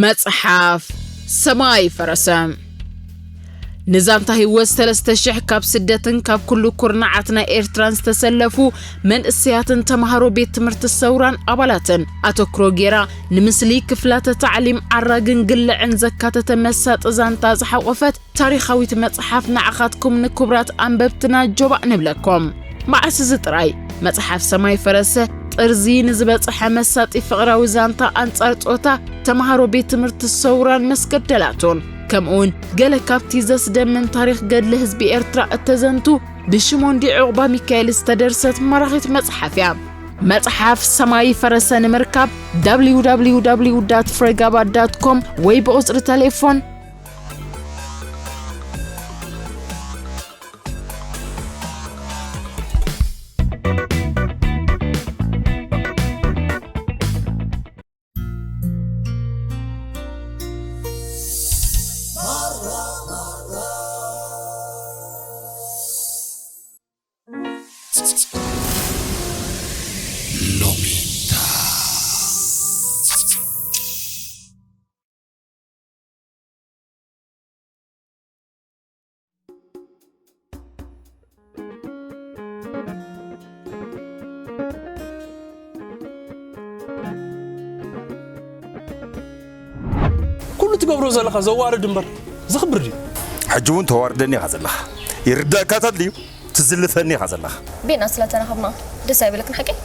መጽሓፍ ሰማይ ፈረሰ። ንዛንታ ህይወት ሰለስተ ሽሕ ካብ ስደትን ካብ ኩሉ ኩርናዓት ናይ ኤርትራን ዝተሰለፉ መንእሰያትን ተማሃሮ ቤት ትምህርቲ ሰውራን ኣባላትን ኣተኩሮ ጌራ፣ ንምስሊ ክፍላተ ታዕሊም ዓራግን ግልዕን ዘካተተ መሳጢ ዛንታ ዝሓቖፈት ታሪኻዊት መጽሓፍ ንዓኻትኩም ንክቡራት ኣንበብትና ጆባእ ንብለኩም። መዓስ እዚ ጥራይ መጽሓፍ ሰማይ ፈረሰ ጥርዚ ንዝበጽሐ መሳጢ ፍቕራዊ ዛንታ ኣንጻር ጾታ ተማሃሮ ቤት ትምህርቲ ሰውራን መስገደላቱን፣ ከምኡውን ገለ ካብቲ ዘስደምም ታሪኽ ገድሊ ህዝቢ ኤርትራ እተዘንቱ ብሽሞንዲ ዑቕባ ሚካኤል ዝተደርሰት ማራኺት መጽሓፍ እያ። መጽሓፍ ሰማይ ፈረሰ ንምርካብ www ፍሬጋባ ዳት ኮም ወይ ብቑጽሪ ተሌፎን ኩሉ ትገብሮ ዘለኻ ዘዋርድ እምበር ዘኽብር ድዩ? ሕጂ እውን ተዋርደኒ ኢኻ ዘለኻ። ይርዳእካ ተድልዩ ትዝልፈኒ ኢኻ ዘለኻ። ቤና ስለ ተራኸብና ደስ ኣይብለክን ሓቀይ?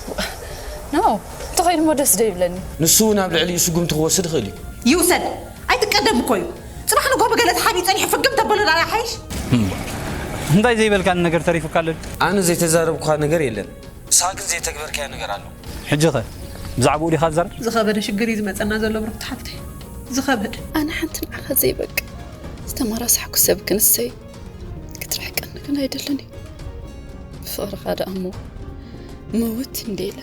No፣ እንተኾይኑ እሞ ደስ ዶ ይብለኒ። ንሱ እውን ኣብ ልዕሊኡ ስጉምቲ ክወስድ ይኽእል እዩ። ይውሰድ። ኣይትቀደም እኮ እዩ። ጽባሕ ንግሆ ብገለ ተሓቢኡ ጸኒሑ ፍግም ተበሎ ዳኣ ይሓይሽ። እንታይ ዘይበልካኒ ነገር ተሪፉካ ኣሎ ድዩ? ኣነ ዘይተዛረብኩኻ ነገር የለን። ንስኻ ግን ዘይተግበርካዮ ነገር ኣሎ። ሕጂ ኸ ብዛዕባኡ ዲኻ ትዛረብ? ዝኸበደ ሽግር እዩ ዝመጸና ዘሎ ብርኽቲ ሓፍተይ። ዝኸበደ። ኣነ ሓንቲ ንዓኻ ዘይበቅዕ ዝተመራሳሕኩ ሰብ ክንሰይ ክትርሕቀኒ ግን ኣይደልን እዩ። ብፍቕርኻ ደኣ እሞ ምውት እንደ ኢለ።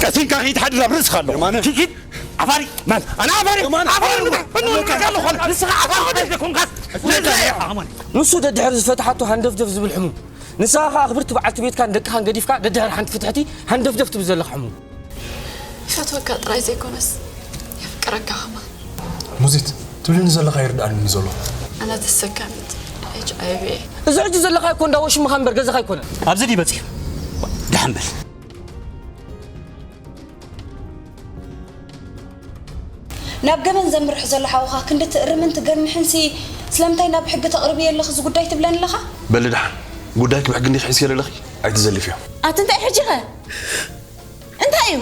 ቀሲንካ ከይትሓድር ኣብ ርእስኻ ኣሎ። ኪድ ኪድ ዓፋሪ ማን ኣነ ዓፋሪ ዓፋሪ ንስኻ ዓፋሪ ዘይኮንካስ ንሱ ደድሕሪ ዝፈትሓቶ ሃንደፍደፍ ዝብል ሕሙም ንስኻ ኸኣ ክብርቲ በዓልቲ ቤትካን ደቅኻን ገዲፍካ ደድሕሪ ሓንቲ ፍትሕቲ ሃንደፍደፍ ትብል ዘለኻ ሕሙም። ይፈትወካ ጥራይ ዘይኮነስ የፍቅረካ ከማን። ሙዚት ትብልኒ ዘለኻ ይርድኣኒ ዘሎ። ኣነ ተሰካሚት ኤች ኣይ ቪ እየ። እዚ ሕጂ ዘለኻዮ እኮ እንዳ ወሽምኻ እምበር ገዛኻ ኣይኮነን። ኣብዚ ድዩ በጺሑ? ደሓን በል። ናብ ገበን ዘምርሕ ዘሎ ሓውኻ ክንዲ ትእርምን ትገንሕንሲ ስለምንታይ ናብ ሕጊ ተቕርብዮ ኣለኺ እዚ ጉዳይ ትብለኒ ኣለኻ? በሊ ደሓን ጉዳይኪ ብሕጊ እንዲኺ ሒዝክዮ ዘለኺ ኣይትዘልፍዮ። ኣቲ እንታይ ሕጂኸ እንታይ እዩ?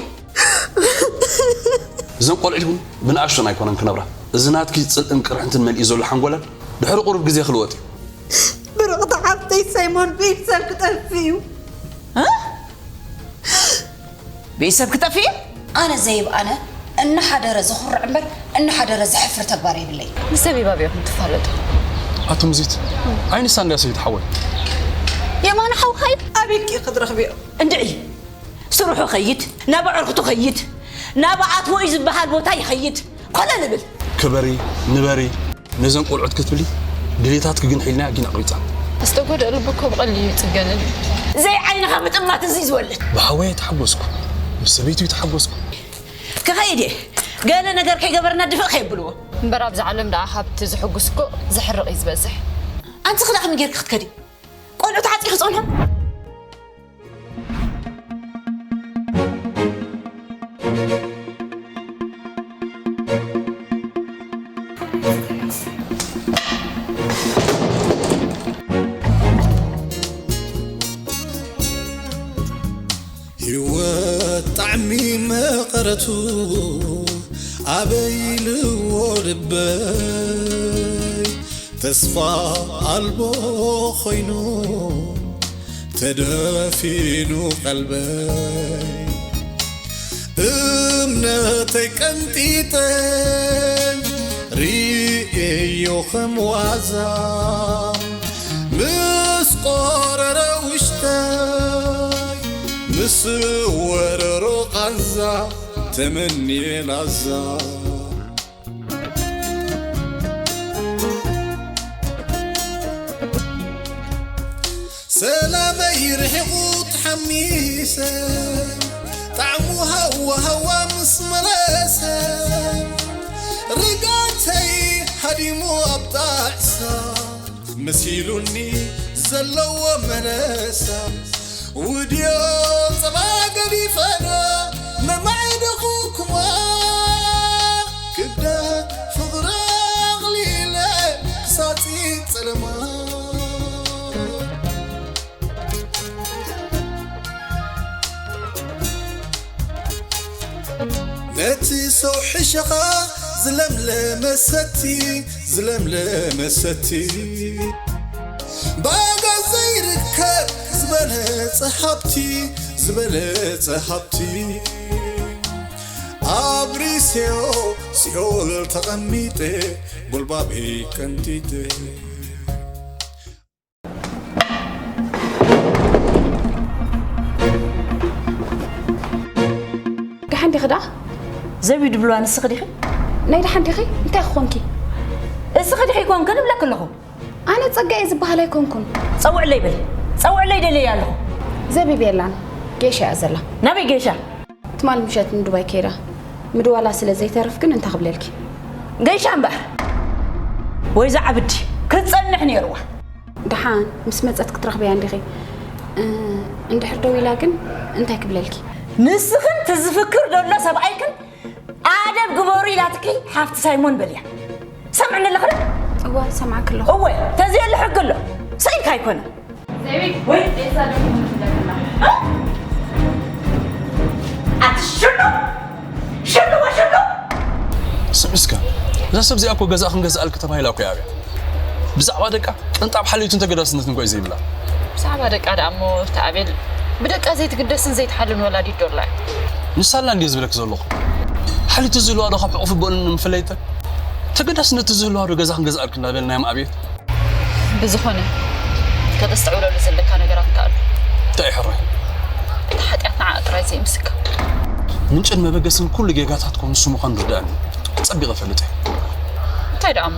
እዘን ቆልዑት እውን ብንኣሽቱን ኣይኮነን ክነብራ። እዚ ናትኪ ጽልእን ቅርሕንትን መሊኡ ዘሎ ሓንጎለን ድሕሪ ቁሩብ ግዜ ክልወጥ እዩ። ብርቕቲ ሓፍተይ ሳይሞን ብኢድ ሰብ ክጠፍእ እዩ። ብኢድ ሰብ ክጠፍእ እዩ? ኣነ ዘይብኣነ እናሓደረ ዘኹርዕ እምበር እናሓደረ ዘሕፍር ተግባር የብለይ። ንሰብ ይባብ ኢኹም ትፋለጡ። ኣቲ ሙዚት ኣይ ንሳ እንድያ ሰበይቲ ሓወይ። የማነ ሓውካ እዩ? ኣበይ ኢልኪ ክትረኽብዮ? እንድዒ ስርሑ ይኸይድ፣ ናብ ኣዕርኽቱ ይኸይድ፣ ናብ ኣትዎ እዩ ዝበሃል ቦታ ይኸይድ። ኮለል እብል። ክበሪ፣ ንበሪ፣ ነዘን ቆልዑት ክትብሊ ድሌታትኪ ግን ሒልና ጊን ኣቕሪጻ። ዝተጎድአ ልቢ እኮ ብቐሊሉ ይጽገንን እዩ። ዘይዓይንኻ ምጥማት እዚ ዝወልድ። ብሓወይ ኣይተሓጎስኩ፣ ምስ ሰበይቱ ኣይተሓጎስኩ። ክኸይድ እየ። ገለ ነገር ከይገበርና ድፍእ ከየብልዎ። እምበር ኣብዛ ዓለም ደኣ ካብቲ ዝሕጉስ እኮ ዘሕርቕ እዩ ዝበዝሕ። ኣንቺ ኸ ደኣ ከመይ ጌርኪ ክትከዲ? ቆልዑት ዓጺኺ ጸንሖም? ህይወት ጣዕሚ መቐረቱ ኣበይ ኢልዎ ልበይ ተስፋ ኣልቦ ኮይኑ ተደፊኑ ቀልበይ እምነተይ ቀንጢጠ ርእየዮ ከም ዋዛ ምስ ቆረረ ውሽጠይ ምስ ወረሮ ቃንዛ ተመንየ ላዛ ሰላመይ ርሒቑ ተሓሚሰ ጣዕሙ ሃዋ ሃዋ ምስ መለሰ ርጋ ሙ ኣብ ጣዕሳ መሲሉኒ ዘለዎ መለሳ ውድዮ ጸባ ገዲፈና መማዕደኹኩማ ክብዳ ፍቕሪ ኣቕሊለ ክሳጺ ጸለማ ነቲ ሰው ሕሸኻ ዝለምለመ ሰቲ ዝለምለመ ሰቲ ባጋ ዘይርከብ ዝበለጸ ሃብቲ ዝበለጸ ሃብቲ ኣብሪሴዮ ሲኦል ተቐሚጠ ጎልባበይ ቀንጢጠ ደሓን ዲኺ ደኣ? ዘቢብ ድብልዋ ንስኺ ዲኺ? ናይ ደሓን ዲኺ? እንታይ ክኾንኪ? እስኺ ዲኺ ኮንኪ ንብለኪ ኣለኹ። ኣነ ጸጋ እየ ዝበሃል ኣይኮንኩን። ጸውዕለይ በሊ። ጸውዕለይ ደልየ ኣለኹ። ዘቢብ የላን። ጌሻ እያ ዘላ። ናበይ ጌሻ? ትማል ምሸት ንዱባይ ከይዳ። ምድዋላ ስለ ዘይተርፍ ግን እንታይ ክብለልኪ? ጌሻ እምበኣር። ወይዛ ዓብዲ ክትጸንሕ ነይርዋ። ደሓን ምስ መጸት ክትረኽብያ እንዲኺ። እ፣ እንድሕር ደው ኢላ ግን እንታይ ክብለልኪ? ንስኽን እቲ ዝፍክር ዘሎ ሰብኣይክን ኣደብ ግበሩ ኢላትኪ ሓፍቲ ሳይሞን በልያ። ሰምዕኒ ኣለኺ ዶ? እወ፣ ሰምዓኪ ኣለኹ። እወ፣ ተዘየለ ሕጊ ኣሎ። ስኢልካ ኣይኮነን። ዘይቤት ወይ ዴሳ ደሞ ዝለክና። ኣቲ ሽሉ! ሽሉ ወሽሉ! ስምዒ እስከ፣ እዛ ሰብ እዚኣ እኮ ገዛ ክንገዝኣልኪ ተባሂላ እኮ እያ ኣብያ። ብዛዕባ ደቃ ቅንጣብ ሓልዮትን ተገዳስነትን እኮ እዩ ዘይብላ። ብዛዕባ ደቃ ደኣ እሞ እቲ ኣቤል ብደቃ ዘይትግደስን ዘይትሓልን ወላዲት ዶ ኣላ እያ? ንሳ ኣላ እንድየ ዝብለኪ ዘለኹ። ሓልዮት ዝህልዋ ዶ ካብ ሕቑፊ ኣቦኣን ምፍለይተን? ተገዳስነት ዝህልዋ ዶ ገዛ ክንገዝኣልኪ እንዳበልናዮም ኣብየት? ብዝኾነ ከተስተውዕለሉ ዘለካ ነገራት እንተ ኣሎ። እንታይ እዩ ሕራይ? እቲ ሓጢኣት ንዓኣ ጥራይ ዘይምስካ። ምንጭን መበገስን ኩሉ ጌጋታትኩም ንሱ ምዃኑ ርድኣኒ። ጸቢቐ እፈልጥ እየ። እንታይ ደኣ እሞ?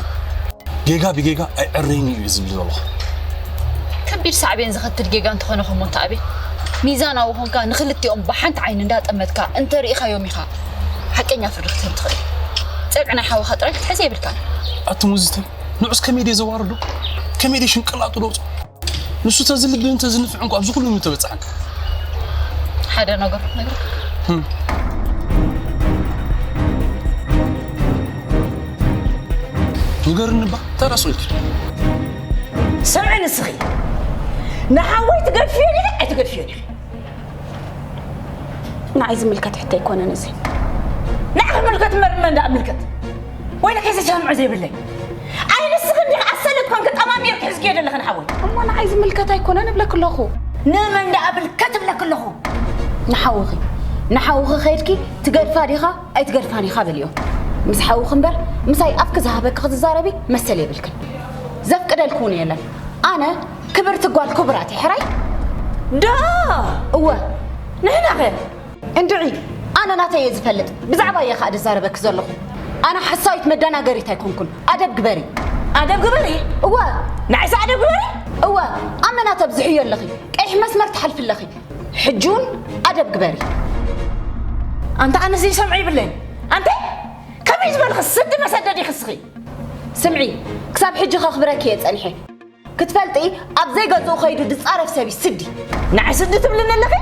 ጌጋ ብጌጋ ኣይዕረይን እዩ ዝብል ዘለኹ። ከቢድ ሳዕቤን ዘኸትል ጌጋ እንተኾነ ኸሞ እንተ ኣቤል፣ ሚዛናዊ ኾንካ ንኽልቲኦም ብሓንቲ ዓይኒ እንዳጠመትካ እንተ ርኢኻዮም ኢኻ ሓቀኛ ፍርዲ ክትህብ ትኽእል። ጸግዒ ናይ ሓውኻ ጥራይ ክትሕዝ የብልካን። ኣቲ ሙዚተይ፣ ንዑስ ከመይ ድየ ዘዋርዶ? ከመይ ድየ ሽንቅላጡ ደውጾ? ንሱ ተዝልብህን ተዝንፍዕን እኳ ኣብዚ ኩሉ ምተበጻሕን። ሓደ ነገር ክነግረካ። ንገርኒ እባ፣ እንታይ ደኣ ስቕ ኢልኪ? ስምዒ ንስኺ፣ ንሓወይ ትገድፍዮ ዲኺ ኣይትገድፍዮ ዲኺ? ንዓይ ዝምልከት ሕቶ ኣይኮነን እዚ። ንዓኺ ምልከት እምበር ንመን ደኣ ምልከት? ወይለከ እዚ ሰምዖ ዘይብለይ። ኣይ ንስኺ እንዲኺ ኣሰልት ኮንኪ ጠማሚርኪ ሒዝክዮ ዘለኺ ንሓወይ። እሞ ንዓይ ዝምልከት ኣይኮነን እብለኪ ኣለኹ። ንመን ደኣ ምልከት እብለኪ ኣለኹ? ንሓውኺ ንሓውኺ ከይድኪ ትገድፋ ዲኻ ኣይትገድፋን ኢኻ በልዮ። ምስ ሓውኺ እምበር ምሳይ ኣፍኪ ዝሃበኪ ክትዛረቢ መሰል የብልክን። ዘፍቅደልኪ እውን የለን። ኣነ ክብርቲ ጓል ክቡራት እየ ሕራይ? ዶ እወ። ንሕናኸ? እንድዒ ኣነ ናተይ እየ ዝፈልጥ። ብዛዕባ እየ ኸኣ ዝዛረበኪ ዘለኹ። ኣነ ሓሳዊት መደናገሪት ኣይኮንኩን። ኣደብ ግበሪ። ኣደብ ግበሪ? እወ። ንዓይስ ኣደብ ግበሪ? እወ። ኣመና ተብዝሕዮ ኣለኺ። ቀይሕ መስመር ትሓልፊ ኣለኺ። ሕጂ እውን ኣደብ ግበሪ። ኣንታ ኣነ ዘይሰምዖ ይብለይን። ኣንተ ከመይ ዝበልኺ ስዲ መሰደድ ኢኺ እስኺ? ስምዒ፣ ክሳብ ሕጂ ከኽብረኪ እየ ጸኒሐ። ክትፈልጢ ኣብ ዘይገዝኡ ከይዱ ዝጻረፍ ሰብ እዩ ስዲ። ንዓይ ስዲ ትብልኒ ኣለኺ?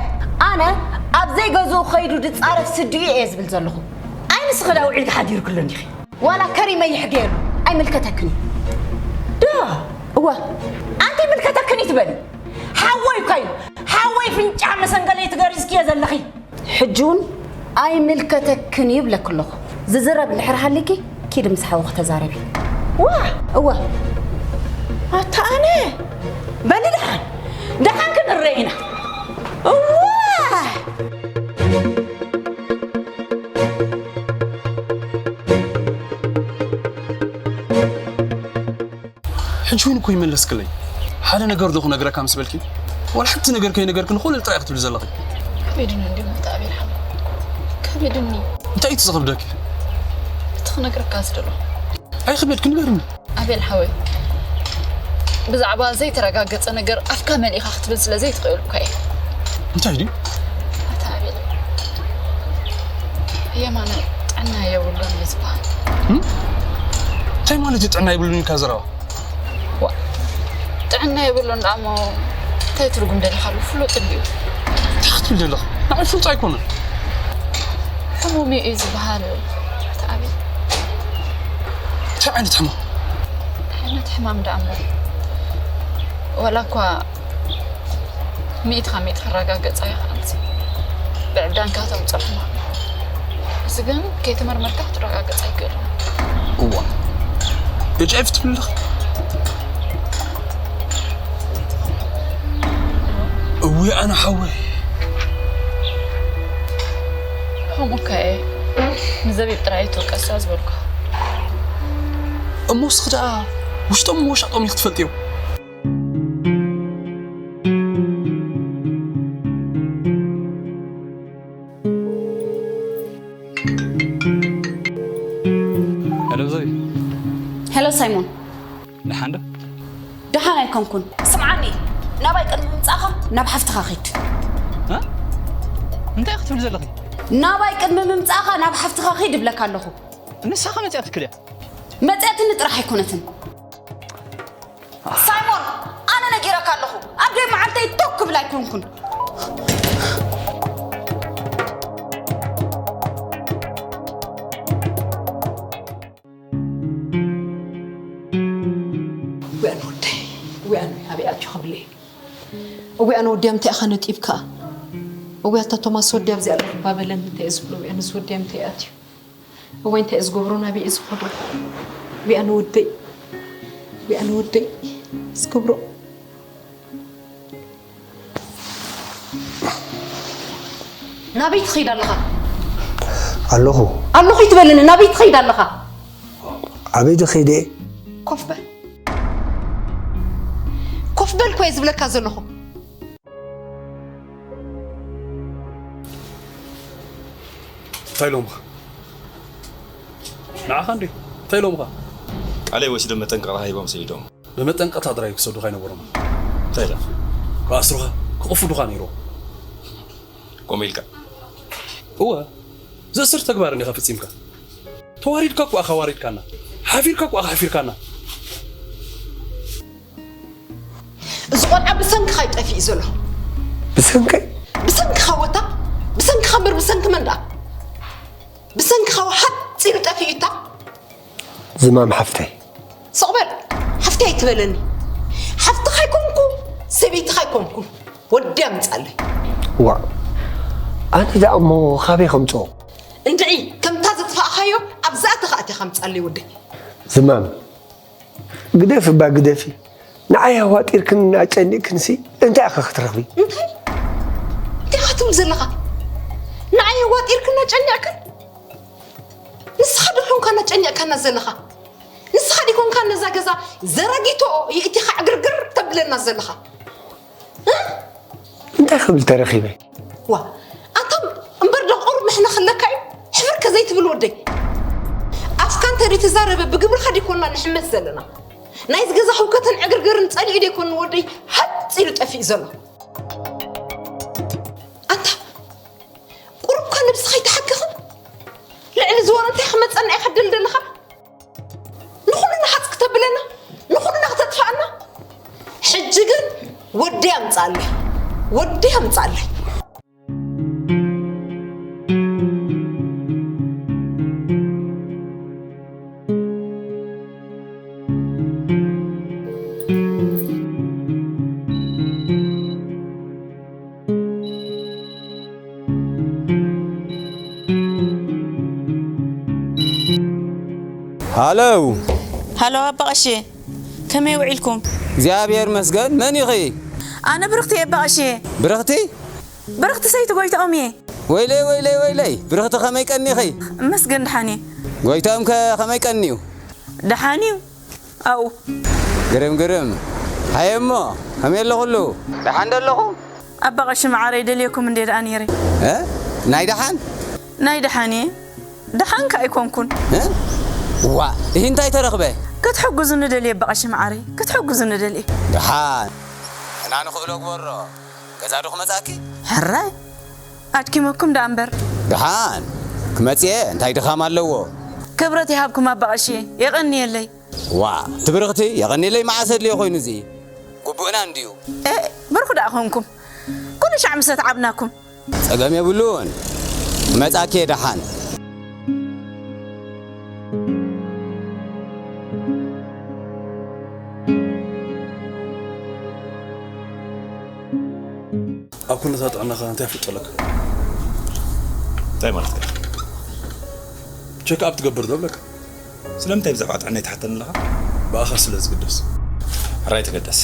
ኣነ ኣብ ዘይገዝኡ ከይዱ ዝጻረፍ ስዲ እዩ እየ ዝብል ዘለኹ። ኣይ ንስኺ ደኣ ውዒልኪ ሓዲርኪ ኣሎ እንዲኺ። ዋላ ከሪመ ይሕገየሉ ኣይምልከተክን እዩ። ዶ እወ ኣንቲ ይምልከተክን እዩ ትበሊ። ሓወይ እኳ እዩ። ሓወይ ፍንጫ መሰንገለይ ትገሪዝክዮ ዘለኺ። ሕጂ እውን ኣይምልከተክን እዩ እብለኪ ኣለኹ። ዝዝረብ እንድሕር ሃሊኪ ኪዲ ምስ ሓውኺ ተዛረቢ። ዋ እወ ኣታ ኣነ በሊ ደሓን ደሓን ክንረአ ኢና። እዋ ሕጂ እውን እኮ ይመለስክለይ። ሓደ ነገር ዶ ክነግረካ ምስ በልኪ ዋላ ሓንቲ ነገር ከይነገርኪ ንኹሉ ጥራይ ክትብሊ ዘለኺ። ከቢድኒ እንድዩ መተኣቤል ሓወይ ከቢድኒ። እንታይ እዩ እቲ ዘኽብደኪ? እቲ ክነግረካ ዝደለኹ። ኣይኽበድኪ ንገርኒ። ኣቤል ሓወይ ብዛዕባ ዘይተረጋገጸ ነገር ኣፍካ መሊእኻ ክትብል ስለ ዘይትኽእል እኳ እየ። እንታይ ድዩ? ኣታ ኣቤል የማነ ጥዕና የብሉን እዩ ዝበሃል። እንታይ ማለት እዩ ጥዕና የብሉን ኢልካ ዘረባ? ዋ፣ ጥዕና የብሉን ደኣ እሞ እንታይ ትርጉም ደሊኻሉ? ፍሉጥ እንድዩ። እንታይ ክትብል ዘለኻ? ንዓይ ፍሉጥ ኣይኮነን። ሕሙም እዩ ዝበሃል። ኣታ ኣቤል። እንታይ ዓይነት ሕማም? እንታይ ዓይነት ሕማም ደኣ እሞ? ዋላ እኳ ሚእቲ ካብ ሚእቲ ክረጋገጽ ኣይኽእልንሲ። ብዕብዳንካ ተምጽኦ ሕማም። እዚ ግን ከይተመርመርካ ክትረጋገጽ ኣይክእልን። እዋ፣ ኤች ኣይ ቪ ትብሊ ኣለኺ? እዊ ኣነ ሓወይ። ከምኡ ከ ንዘቢብ ጥራይ ኣይትውቀሳ ዝበልኩ። እሞ ንስኺ ደኣ ውሽጦም ወሻጦም ኢኺ ትፈልጥዮ። ሄሎ ዞይ። ሄሎ ሳይሞን። ደሓን ዶ? ደሓን ኣይኮንኩን። ስምዓኒ፣ ናባይ ቅድሚ ምምጻእኻ ናብ ሓፍትኻ ኺድ። እ? እንታይ ክትብሊ ዘለኺ? ናባይ ቅድሚ ምምጻእኻ ናብ ሓፍትኻ ኺድ እብለካ ኣለኹ። ንሳኻ መጺኣትክል እያ። መጺኣትኒ ጥራሕ ኣይኮነትን። ሳይሞን፣ ኣነ ነጊረካ ኣለኹ፣ ኣብ ደይ መዓልተይ ቶክ ክብል ኣይኮንኩን። እውያን ወደይ፣ እውያን ኣበይ ኣትዩ ክብለይ። እውያን ወደይ፣ ኣምታይ ኢኻ ነጢብካ? እውያ፣ ኣታ ቶማስ ወደይ፣ ኣብዚ ኣለኹ እባ በለኒ፣ እንታይ እየ ዝብሎ? እውያን፣ እዚ ወደይ ኣምታይ ኣትዩ? እወይ፣ እንታይ እየ ዝገብሮ? ናበይ እየ ዝኸዶ? ዊኣ ንወደይ፣ ዊኣ ንወደይ ዝገብሮ። ናበይ ትኸይድ ኣለኻ? ኣለኹ። ኣለኹ ይትበልኒ፣ ናበይ ትኸይድ ኣለኻ? ኣበይ ድኸይደ? ኮፍ በል። ኮፍ በል እኮ እየ ዝብለካ ዘለኹ። እንታይ ኢሎምኻ? ንዓኻ እንድዩ። እንታይ ኢሎምኻ? ቃለይ ወሲዶም መጠንቀቕታ ሂቦም ሰዲዶም። ብመጠንቀቕታ ጥራይ ክሰዱኻ ኣይነበሮምን። እንታይ ኢለ? ክኣስሩኻ፣ ክቕፍዱኻ ነይሮም። ከምኡ ኢልካ? እወ፣ ዘእስር ተግባር እንዲኻ ፈጺምካ። ተዋሪድካ እኮ ኢኻ ዋሪድካና። ሓፊርካ እኮ ኢኻ ሓፊርካና። እዚ ቆልዓ ብሰንክኻ እዩ ጠፊኡ ዘሎ። ብሰንከይ? ብሰንክኻ ወታ? ብሰንክኻ እምበር ብሰንኪ መን ደኣ? ብሰንክኻ ሃጽ ኢሉ ጠፊኡ እታ? ዝማም ሓፍተይ። ስቕ በል፣ ሓፍተይ ኣይትበለኒ። ሓፍትኻ ኣይኮንኩ፣ ሰበይትኻ ኣይኮንኩ። ወዲ ኣምጻለይ። ዋእ፣ ኣነ ደኣ እሞ ካበይ ከምጽኦ? እንድዒ፣ ከምታ ዘጥፋእኻዮ ኣብዛ ኣተኻ ኣቲኻ ኣምጻለይ ወደይ። ዝማም፣ ግደፊ እባ ግደፊ። ንዓይ ኣዋጢርክን ኣጨኒቕክንሲ እንታይ ኢኺ ክትረኽቢ? እንታይ? እንታይ ኢኻ ትብል ዘለኻ? ንዓይ ኣዋጢርክን ኣጨኒቕክን? ንስኻ ዶ ኾንካ ኣጨኒቕካና ዘለኻ? ንስኻ ዲኮንካ ነዛ ገዛ ዘረጊቶ የእቲኻ ዕግርግር ተብለና ዘለኻ? እ? እንታይ ክብል ተረኺበ? ዋ፣ ኣንታ እምበር ደንቆር ምሕነ ክለካ እዩ። ሕፍር ከዘይትብል ወደይ። ኣፍካ እንተ ዘይተዛረበ ብግብርኻ ዲኮና ንሕመስ ዘለና። ናይዚ ገዛ ህውከትን ዕግርግርን ጸሊኡ ዲኮን ወደይ ሃጽ ኢሉ ጠፊኡ ዘሎ። ኣንታ ቁሩብካ ነብስኻ ኣይትሓክኽን? ልዕሊ ዝወረ እንታይ ክመጸና ኢኻ ትደሊ ዘለኻ? ንኹልና ሃጽ ክተብለና፣ ንኹልና ክተጥፍኣና። ሕጂ ግን ወዲ ኣምጻለይ፣ ወዲ ኣምጻለይ። ሃሎ። ሃሎ ኣባ ቀሺ፣ ከመይ ውዒልኩም? እግዚኣብሔር መስገን። መን ኢኺ? ኣነ ብርኽቲ እየ ኣባ ቀሺ። ብርኽቲ? ብርኽቲ ሰይቲ ጎይታኦም እየ። ወይለይ፣ ወይለይ፣ ወይለይ፣ ብርኽቲ ከመይ ቀኒኺ? መስገን ደሓን እየ። ጎይታኦም ከ ከመይ ቀንዩ? ደሓን እዩ። ኣኡ። ግርም፣ ግርም። ሃየ እሞ፣ ከመይ ኣሎ ኩሉ? ደሓን ዶ ኣለኹ? ኣባ ቀሺ መዓረይ ደልየኩም እንዴ ደኣ ነይረ። እ? ናይ ደሓን? ናይ ደሓን እየ። ደሓን ከ ኣይኮንኩን። እ? ዋ፣ ይህ እንታይ ተረኽበ? ክትሕግዙኒ ደልየ ኣባ ቀሺ መዓረይ፣ ክትሕግዙኒ ደልየ። ደሓን። ሕና ንኽእሎ ግበሮ። ገዛ ዶ ክመጻኪ? ሕራይ። ኣድኪመኩም ደኣ እምበር። ደሓን። ክመጽየ እንታይ ድኻም ኣለዎ? ክብረት ይሃብኩም ኣባ ቀሺ፣ የቐንየለይ። ዋ ትብርኽቲ የቐኒለይ መዓስ ኣድልዮ ኮይኑ እዚ ግቡእና እንድዩ። እ ብርኹ ደኣ ኾንኩም ኩሉ ሻዕ ምስ ተዓብናኩም። ጸገም የብሉን ክመጻኪ እየ ደሓን። ኣብ ኩነታት ጥዕናኻ እንታይ ፍልጦ ኣለካ? እንታይ ማለትካ? ቸክ ኣፕ ትገብር ዶ ብለካ? ስለምንታይ ብዛዕባ ጥዕና ይትሓተኒ ኣለኻ? ብኣኻ ስለ ዝግደስ። ሕራይ ተገደስ።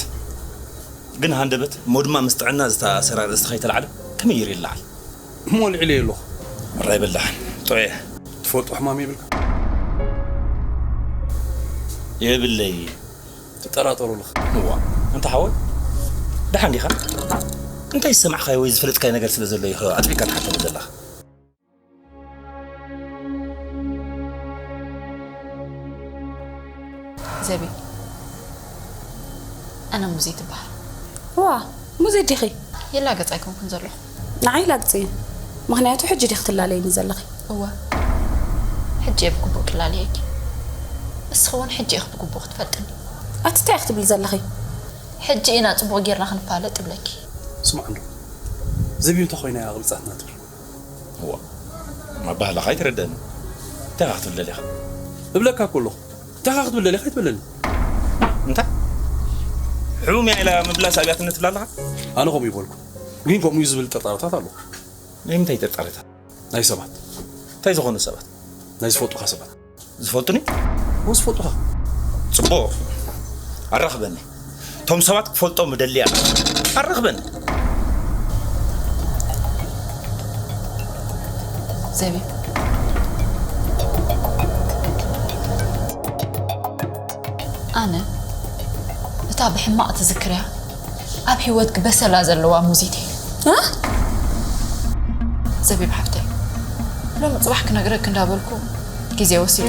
ግን ሃንደበት እሞ ድማ ምስ ጥዕና ዝተኣሰረ ኣርእስቲ ከይተላዕለ ከመይ ይር ይለዓል? እሞ ልዕሊ ኣለኹ። ሕራይ በላሕ ጥዑየ። ትፈልጦ ሕማም የብልካ? የብለይ። ትጠራጠሩ ኣለኻ? እዋ እንተ ሓወይ ደሓን ዲኻ? እንታይ ዝሰማዕካዮ ወይ ዝፈለጥካዮ ነገር ስለ ዘሎ ኢኻ ኣጥቢቅካ ትሓተኒ ዘለኻ? ዘቢ ኣነ ሙዜ ትበሃል። ዋ ሙዜ ዲኺ? የላገጽ ኣይኮንኩን ዘለኹ። ንዓይ ላግጺ እዩ። ምኽንያቱ ሕጂ ዲኺ ትላለይኒ ዘለኺ? እወ ሕጂ እየ ብግቡእ ክላለየኪ። እስኺ እውን ሕጂ ኢኺ ብግቡእ ክትፈልጥኒ። ኣቲ እንታይ ኢኺ ትብሊ ዘለኺ? ሕጂ ኢና ጽቡቕ ጌርና ክንፋለጥ እብለኪ። ስማዕ እንዶ ዘቢብ እንተኾይና እያ ቅብጻትና ትብል። እዋ ኣባህላኻ ኣይትረደኒ። እንታይ ኢኻ ክትብል ደሊኻ? እብለካ እኮ ኣለኹ። እንታይ ኢኻ ክትብል ደሊኻ ኣይትበለኒ። እንታይ ሕሙም እያ ኢላ ምብላስ ኣብያትነት ትብላ ኣለኻ? ኣነ ከምኡ ይበልኩ። ግን ከምኡ እዩ ዝብል ጥርጣረታት ኣለኹ። ናይ ምንታይ ጥርጣረታት? ናይ ሰባት። እንታይ ዝኾኑ ሰባት? ናይ ዝፈልጡኻ ሰባት። ዝፈልጡኒ? እሞ ዝፈልጡኻ። ጽቡቕ ኣራኽበኒ። እቶም ሰባት ክፈልጦም እደሊ ኣለኹ። ኣራኽበኒ። ዘቢብ ኣነ እታ ብሕማቕ ትዝክርያ ኣብ ህይወትኪ በሰላ ዘለዋ ሙዚት እየ። ዘቢብ ሓፍተይ ሎሚ ጽባሕ ክነግረኪ እንዳበልኩ ግዜ ወሲዱ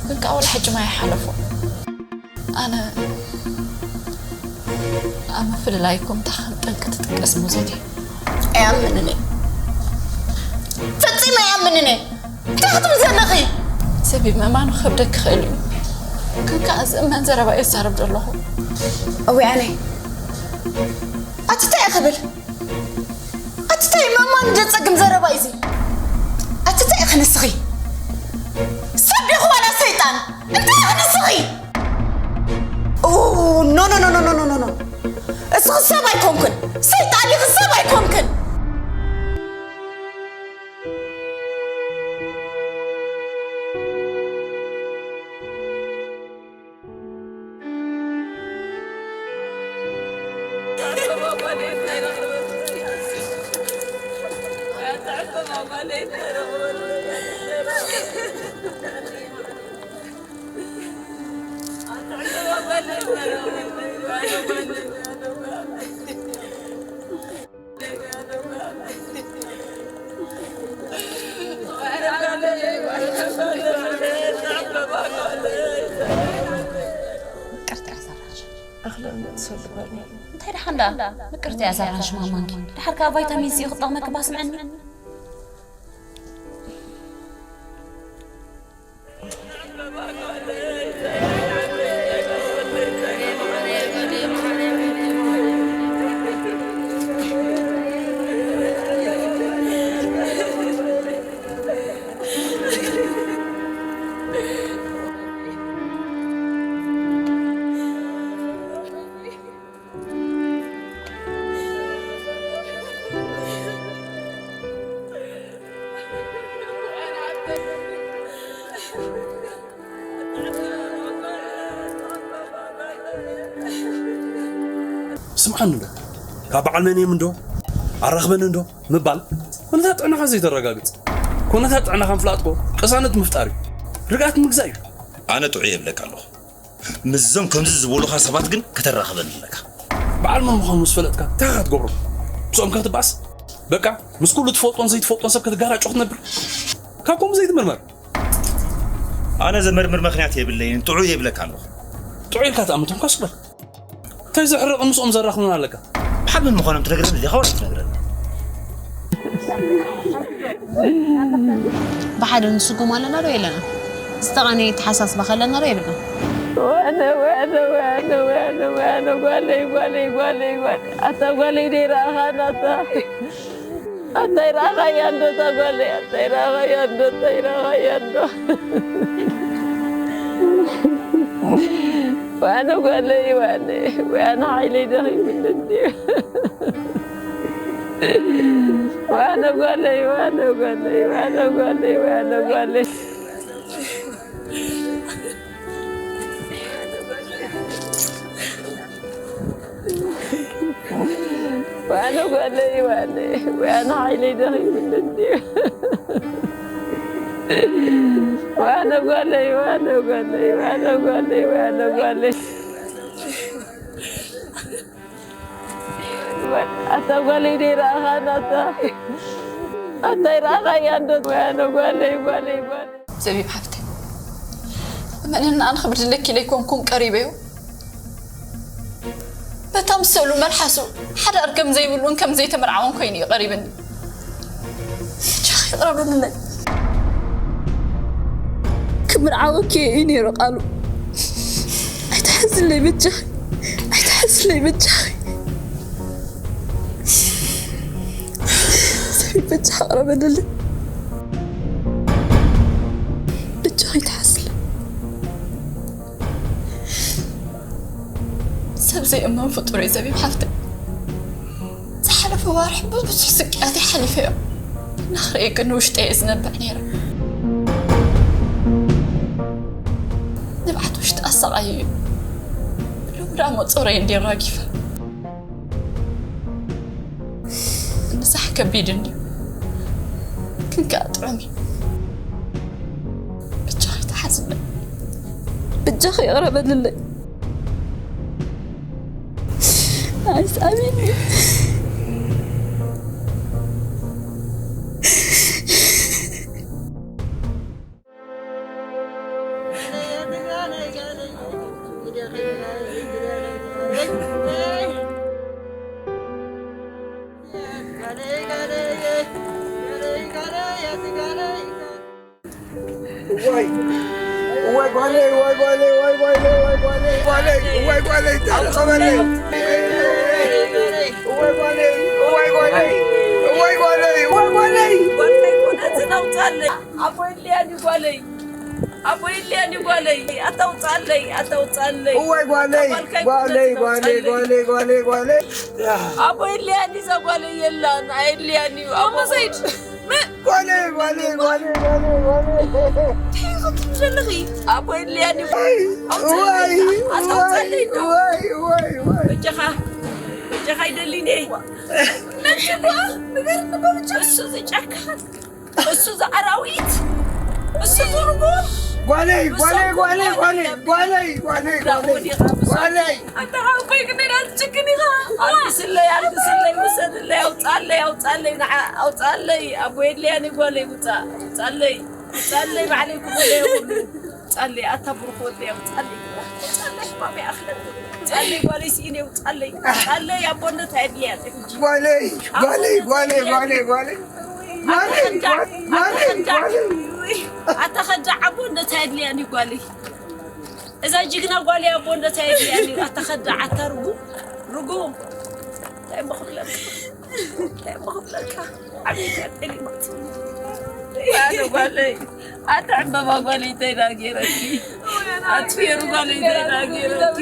ግን ከዓ ወላ ሕጂ ማይ ሓለፎ ኣነ ኣብ ምፍልላይኩም እታ ከም ጠንቂ ትጥቀስ ሙዚት እየ። ኣይኣምንን እየ። ፈጺመ ኣይኣምንን እየ። እንታይ ክትብል ዘለኺ? ዘቢብ ምእማኑ ክኸብደኪ ይኽእል እዩ ግን ከዓ ዝእመን ዘረባ እየ ዝዛረብ ዘለኹ። እወ ኣነ ኣቲ እንታይ እየ ክብል? ኣቲ እንታይ ምእማኑ ዘጸግም ዘረባ እዩ እዚ? ኣቲ እንታይ ኢኺ ንስኺ? ሰብ ዲኺ ዋላ ሰይጣን? እንታይ ኢኺ ንስኺ? ኡ፣ ኖ ኖ ኖ ኖ ኖ ኖ ኖ እስኺ ሰብ ኣይኮንክን። ሰይጣን ኢኺ ሰብ ኣይኮንክን። ምቅርቲ ኣዛራሽ ኣኽለን ሰልበኒ እንታይ ደሓን ደኣ ምቅርቲ ኣዛራሽ ማማንኪ ድሓር ከዓ ቫይታሚን ሲ ክጠቕመኪ ባስምዐኒ ስምዓኒ እንዶ ካብ በዓል መን እዮም እንዶ ኣራኽበኒ እንዶ ምባል ኩነታት ጥዕናኻ ዘይተረጋግጽ ኩነታት ጥዕናኻ ምፍላጥኮ ቅሳነት ምፍጣር እዩ ርግኣት ምግዛእ እዩ። ኣነ ጥዑይ እብለካ ኣለኹ ምስዞም ከምዚ ዝበሉኻ ሰባት ግን ከተራኽበኒ ኣለካ። በዓል መን ምዃኑ ምስ ፈለጥካ እንታይ ኢኻ ክትገብሮ? ምስኦም ከ ክትበኣስ? በቃ ምስ ኩሉ ትፈልጦን ዘይትፈልጦን ሰብ ክትጋራጮ ክትነብር? ካብ ከምኡ ዘይትምርመር። ኣነ ዘመርምር ምኽንያት የብለይን ጥዑይ እየ እብለካ ኣለኹ። ጥዑይ ኢልካ ትኣምን ተኾንካስ ግበር። እንታይ ዘሕርቕን ምስኦም ዘራኽብን ኣለካ? ብሓመን ምዃኖም ትነግረኒ ዲኻ ወላ ትነግረኒ? ብሓደ ንስጉም ኣለና ዶ የለና? ዝተቓነየ ኣተሓሳስባ ከለና ዶ የብልና? ወነ ወነ ወነ ወነ ወነ ጓለይ ጓለይ ጓለይ ጓለይ ኣታ ጓለይ ደይረኣኻን ኣታ ኣታ ይረኣኻያ እንዶ እታ ጓለይ ኣታ ይረኣኻያ እንዶ ኣታ ይረኣኻያ እንዶ ዋነ ጓለይ ዋነ ዋነ ሓይለይ ደኺሙኒ እንድዩ ዋነ ጓለይ ዋነ ጓለይ ዋነ ጓለይ ዋነ ጓለይ ዋነ ጓለይ ዋነ ዋነ ሓይለይ ደኺሙኒ እንድዩ ዋነ ጓለይ ዋነ ጓለይ ዋነ ጓለይ ዋነ ጓለይ ኣታ ጓለይ ደይረኣኻን ኣታ ኣታ ይረኣኻያ እንዶ ዋነ ጓለይ ጓለይ ጓለይ ዘቢብ ሓፍተይ፣ እመንና ኣነ ክብድለኪ ኢለ ኣይኮንኩን ቀሪበዮ። በታ ምሰሉ መልሓሱ ሓዳር ከም ዘይብሉን ከም ዘይተመርዓወን ኮይኑ እዩ ቀሪብኒ። ብጃኺ ይቕረ በልለይ። ክምርዓወኪ እዩ ነይሩ ቃሉ። ኣይትሓዝለይ በጃኺ፣ ኣይትሓዝለይ በጃኺ። ሰቢት በጃኻ ይቕረ በልለይ። በጃኺ ኣይትሓዝለይ። ሰብ ዘይእመን ፍጡር እዩ ዘቢብ ሓፍተይ። ዝሓለፈ ዋርሒ ብብዙሕ ስቅያት ሓሊፈዮ። እናኽርኤ ግን ውሽጠ እየ ዝነብዕ ነይረ። ንብዓት ውሽጢ ኣሰቓዩ እዩ። ሎሚ ደኣ መጾረይ እንድየ ራጊፈ። ምሳሕ ከቢድ እንድዩ። ግን ከኣ ጥዑም እዩ። ብጃኺ ተሓዝለይ። ብጃኺ ይቕረ በልለይ። ኣይስኣቢኒ። እዋይ እዋይ ጓለይ እዋይ ጓለይ እዋይ ጓለይ እዋይ ጓለይ ጓለይ እዋይ ጓለይ ተረኸበለይ እዋይ ጓለይ እዋይ ጓለይ እዋይ ጓለይ እዋይ ጓለይ እዋይ ጓለይ ጓለይ ጓለይ ኣቦይ ሊያኒ ጓለይ ኣቦይ ሊያኒ ጓለይ ኣታውጻለይ ኣታውጻለይ እዋይ ጓለይ ጓለይ ጓለይ ጓለይ ጓለይ ጓለይ ኣቦይ ሊያኒ እዛ ጓለይ የላን ኣይ ሊያኒ ኣቦ ዘይድ ጓለይ ጓለይ ጓለይ ጓለይ ጓለይ እንታይ ኢኹም ትብሉ ዘለኺ ኣቦይ ሊያኒ እዋይ ኣታውጻለይ እዋይ እዋይ እዋይ በጃኻ በጃኻ ይደሊኒ ነንሽኳ ንገርኒ በብጃ እሱ ዝጨካ እሱ ዝኣራዊት እሱ ዝርጉም ጓለይ ጓለይ ጓለይ ጓለይ ጓለይ ጓለይ ጓለይ ኣታ ሓወቦይ ክንደይ ትጭክን ኢኻ ኣልግስለይ ኣልግስለይ ውሰድለይ ኣውፃለይ ኣውፃለይ ንዓ ኣውፃለይ ኣቦየለይ ኣነ ጓለይ ውፃእ ውፃለይ ውፃለይ ባዕለይ ክኽእሎ የብሉ ውፃለይ ኣታ ብሩኽ ወደይ ኣውፃለይ ውፃለይ ሕማም ይኣኽለኒ ውፃለይ ጓለይ ስኢነ ውፃለይ ውፃለይ ኣቦነት ኣየድልያን ሕጂ ጓለይ ጓለይ ጓለይ ጓለይ ጓለይ ኣታ ኸዳዕ ኣቦ እንደታይ ኣድልያን እዩ ጓለይ እዛ ጅግና ጓለይ ኣቦ እንደታይ ኣድልያን እዩ ኣታ ኸዳዕ ኣታ ርጉም ርጉም እንታይ እሞ ክብለካ እንታይ እሞ ክብለካ ዓብይቲ ኣጠሊማት ኣነ ጓለይ ኣታ ዕምበባ ጓለይ እንታይ ዳ ገይረኪ ኣትፌሩ ጓለይ እንታይ ዳ ገይረኪ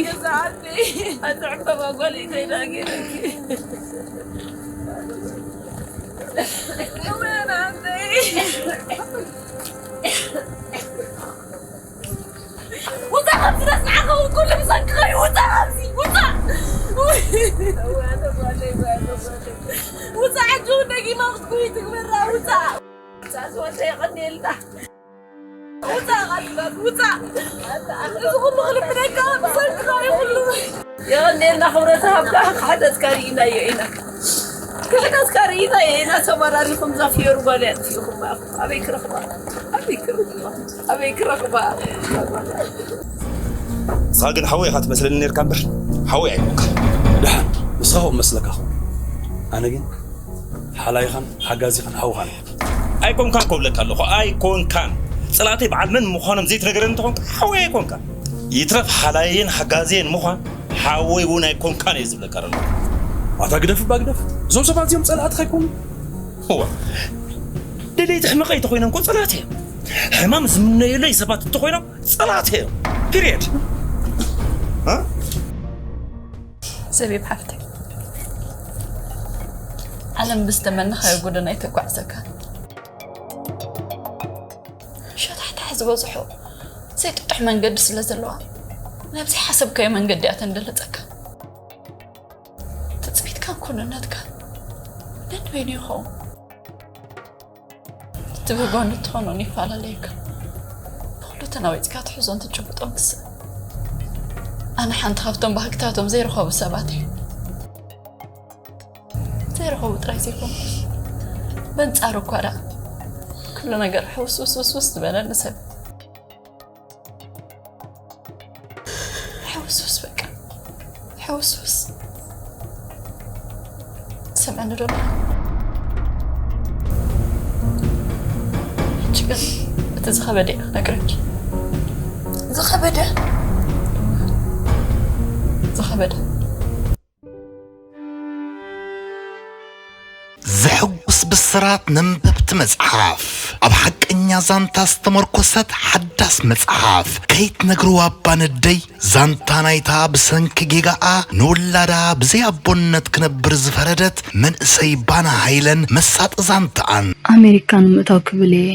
ኣታ ዕምበባ ጓለይ እንታይ ዳ ገይረኪ ውፃእ ካብዚ ረስዓኸው ኩሉ ብሰንክኸ እዩ ውፃእ ካብዚ ውፃእ ውፃእ ሕጂ እውን ደጊማ ክትኩይ ትግበራ ውፃእ ውፃእ ዝወፀ የቐኒልና ውፃእ ቃልባት ውፃእ እዚ ኩሉ ክልምነካ ብሰንክኻ ይኹሉ የቐኔልና ክብረት ሃብካ ክሕደትካ ርኢናዮ ኢና ክሕደትካ ርኢናዮ ኢና ተመራሪኹም ዛፍየሩ ጓል ኣጥፊእኹም ኣበይ ክረኽባ ኣበይ ክረኽባ ኣበይ ክረኽባ ንስኻ ግን ሓወይ ኢኻ ትመስለኒ ነርካ እምበር ሓወይ ኣይኮንካ ደሓን ንስኻ ከምኡ መስለካ ኹን ኣነ ግን ሓላይኻን ሓጋዚኻን ሓውኻን እየ ኣይኮንካን ከብለካ ኣለኹ ኣይኮንካን ፅላተይ በዓል መን ምዃኖም ዘይትነገረኒ እንተኾንካ ሓወይ ኣይኮንካን ይትረፍ ሓላየን ሓጋዜን ምዃን ሓወይ እውን ኣይኮንካን እየ ዝብለካ ዘሎ። ኣታ ግደፍ እባ ግደፍ። እዞም ሰባት እዚኦም ጸላእትኻ ኣይኮኑ። እዋ፣ ደለይቲ ሕመቐይ እንተኾይኖም እኮ ጸላእቲ እዮም። ሕማም ዝምነየለይ ሰባት እንተኾይኖም ጸላእቲ እዮም። ፒሪየድ። እ? ዘቢብ ሓፍተይ፣ ዓለም ብዝተመነኻዮ ጎደና ኣይተጓዕዘካ። ሸታሕታሕ ዝበዝሖ ዘይጥጡሕ መንገዲ ስለ ዘለዋ ናብ ዘይሓሰብካዮ መንገዲ እያ ተንደልጸካ። ትጽቢትካን ኩንነትካን ነንበይኑ ይኸውን። እቲ ብጎኒ እትኾኖን ይፈላለየካ። ንኹሉ ተናዊጽካ ትሕዞን ትጭብጦን ክስእ። ኣነ ሓንቲ ካብቶም ባህግታቶም ዘይረኸቡ ሰባት እየ። ዘይረኸቡ ጥራይ ዘይኮንኩስ በንጻሩ እኳ ደኣ ኩሉ ነገር ሕውስውስውስውስ ዝበለኒ ሰብ። ሕውስውስ በቃ ሕውስውስ። ሰምዕኒ ዶ ኣለኻ? ሕጂ ግን እቲ ዝኸበደ እየ ክነግረኪ። ዝኸበደ? ዝኸበደ። ዘሐጉስ ብስራት ነንበብቲ መጽሓፍ፣ ኣብ ሓቀኛ ዛንታ ዝተመርኮሰት ሓዳስ መጽሓፍ፣ ከይትነግርዋ እባ ነደይ። ዛንታ ናይታ ብሰንኪ ጌጋኣ ንውላዳ ብዘይ ኣቦነት ክነብር ዝፈረደት መንእሰይ ባና ሃይለን መሳጢ ዛንታኣን። ኣሜሪካ ንምእታው ክብል እየ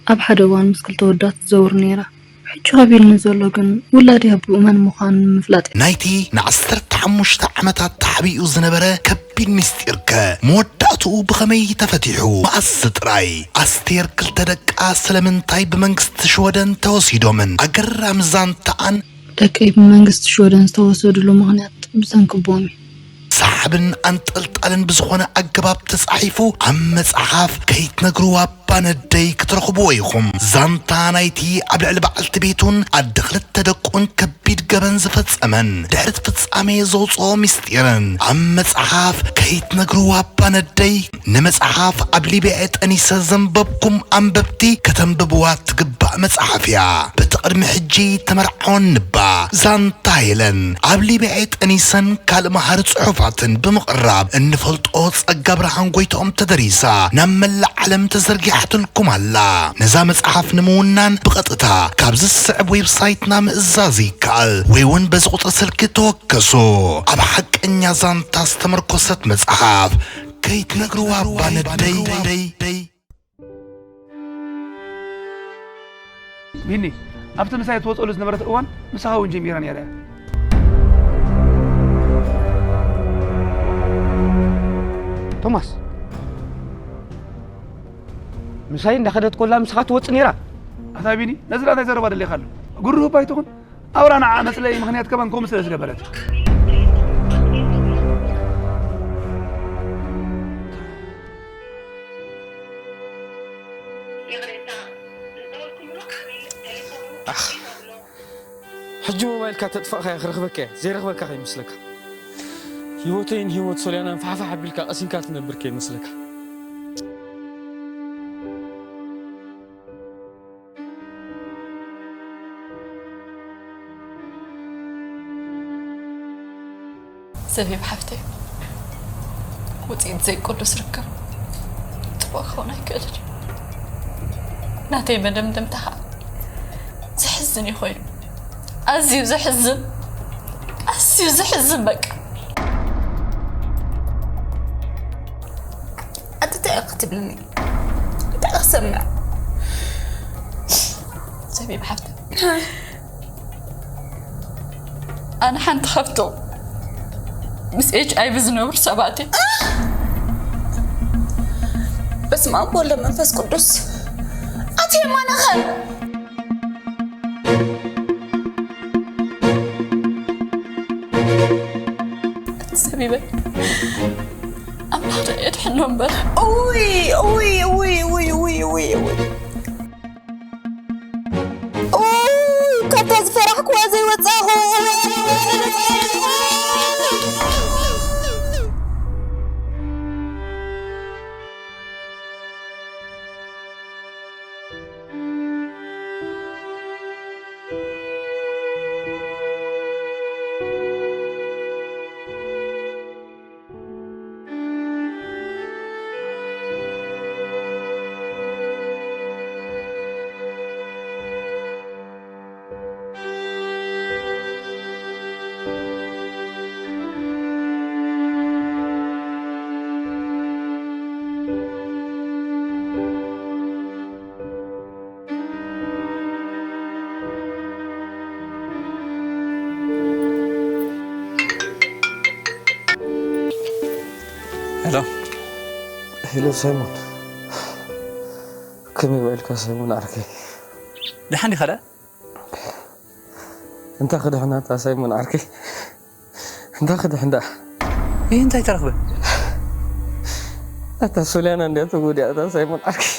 ኣብ ሓደ እዋን ምስ ክልተ ወዳት ትዘውር ነይራ። ሕጂ ከቢድኒ ዘሎ ግን ውላደይ ኣቦኡ መን ምዃኑ ንምፍላጥ እዩ። ናይቲ ንዓሰርተ ሓሙሽተ ዓመታት ተሓቢኡ ዝነበረ ከቢድ ምስጢርከ መወዳእትኡ ብኸመይ ተፈቲሑ? መኣስ ጥራይ? ኣስቴር ክልተ ደቃ ስለምንታይ ብመንግስቲ ሽወደን ተወሲዶምን? ኣገራሚ ዛንታኣን። ደቀይ ብመንግስቲ ሽወደን ዝተወሰድሉ ምኽንያት ብሰንኪ ኣቦኦም እዩ። ሰሓብን ኣንጠልጣልን ብዝኾነ ኣገባብ ተጻሒፉ ኣብ መጽሓፍ ከይትነግርዋ እባ ነደይ ክትረኽብዎ ኢኹም። ዛንታ ናይቲ ኣብ ልዕሊ በዓልቲ ቤቱን ኣደ ክልተ ደቁን ከቢድ ገበን ዝፈጸመን ድሕሪ እቲ ፍጻሜ ዘውጽኦ ምስጢርን ኣብ መጽሓፍ ከይትነግርዋ እባ ነደይ። ንመጽሓፍ ኣብ ሊብያ ጠኒሰ ዘንበብኩም ኣንበብቲ ከተንብብዋ ትግባእ መጽሓፍ እያ። በቲ ቅድሚ ሕጂ ተመርዓወን ንባ ዛንታ ሄለን ኣብ ሊብያ ጠኒሰን ካልእ መሃሪ ጽሑፋትን ብምቕራብ እንፈልጦ ጸጋ ብርሃን ጎይትኦም ተደሪሳ ናብ መላእ ዓለም ተዘርጊሓትልኩም ኣላ። ነዛ መጽሓፍ ንምውናን ብቐጥታ ካብዚ ዝስዕብ ዌብሳይትና ምእዛዝ ይከኣል ወይ እውን በዚ ቁጽሪ ስልኪ ተወከሱ። ኣብ ሓቀኛ ዛንታ ዝተመርኮሰት መጽሓፍ ከይትነግርዋ እባ ነደይ። ቢኒ፣ ኣብቲ ምሳይ ትወፀሉ ዝነበረት እዋን ምሳኻ እውን ጀሚራ ነይራ እያ። ቶማስ፣ ምሳይ እንዳኸደት ኮላ ምሳኻ ትወፅእ ነይራ። ኣታ ቢኒ፣ ነዚ ዳ እንታይ ዘረባ ደሊኻ ኣሎ? ግሩህ እባ ኣይትኹን። ኣውራ ንዓ መፅለኢ ምኽንያት ከማን ከምኡ ስለ ዝገበረት። ይቕሬታ፣ ዝደወልኩምሉ ዓሚል ቴሌፎኑ ኣኽ፣ ተዘጊኡ ኣሎ። ሕጂ ሞባይልካ ተጥፋእካዮ ክረኽበካ እየ። ዘይረኽበካ ከይመስለካ። ህይወተይን ህይወት ሶልያናን ፋሕፋሕ ኣቢልካ ቀሲንካ ትነብር ከይመስለካ። ዘቢብ ሓፍተይ፣ ውፅኢት ዘይቅዱስ ርክብ ፅቡቕ ክኸውን ኣይክእልን እዩ። ናተይ መደምደምታ ከዓ ዘሕዝን እዩ ኮይኑ። ኣዝዩ ዘሕዝን፣ ኣዝዩ ዘሕዝን በቃ። ኣቲ እንታይ ኢኺ ክትብልኒ? እንታይ ክሰምዕ? ዘቢብ ሓፍተይ፣ ኣነ ሓንቲ ካብቶም ምስ ኤች ኣይቪ ዝነብሩ ሰባት እየ። በስመ ኣብ ወወልድ ወመንፈስ ቅዱስ። ኣቲ የማነኸ ዘቢበይ ኣምላኽ የድሕኖ እምበር። ኡይ ኡይ ኡይ ኡይ ኡይ ኡይ ኡይ ኡይ ካብታ ዝፈራሕክዋ ዘይወፃኹ። ሄሎ። ሄሎ ሳይሞን፣ ከመይ ውዒልካ ሳይሞን ዓርከይ? ደሓን ዲኻ ደኣ? እንታ ክድሕና እታ ሳይሞን ዓርከይ፣ እንታ ክድሕን ደኣ? ይህ እንታይ ተረኽበ? እታ ሶልያና እንድያ ተጎዲኣ እታ ሳይሞን ዓርከይ።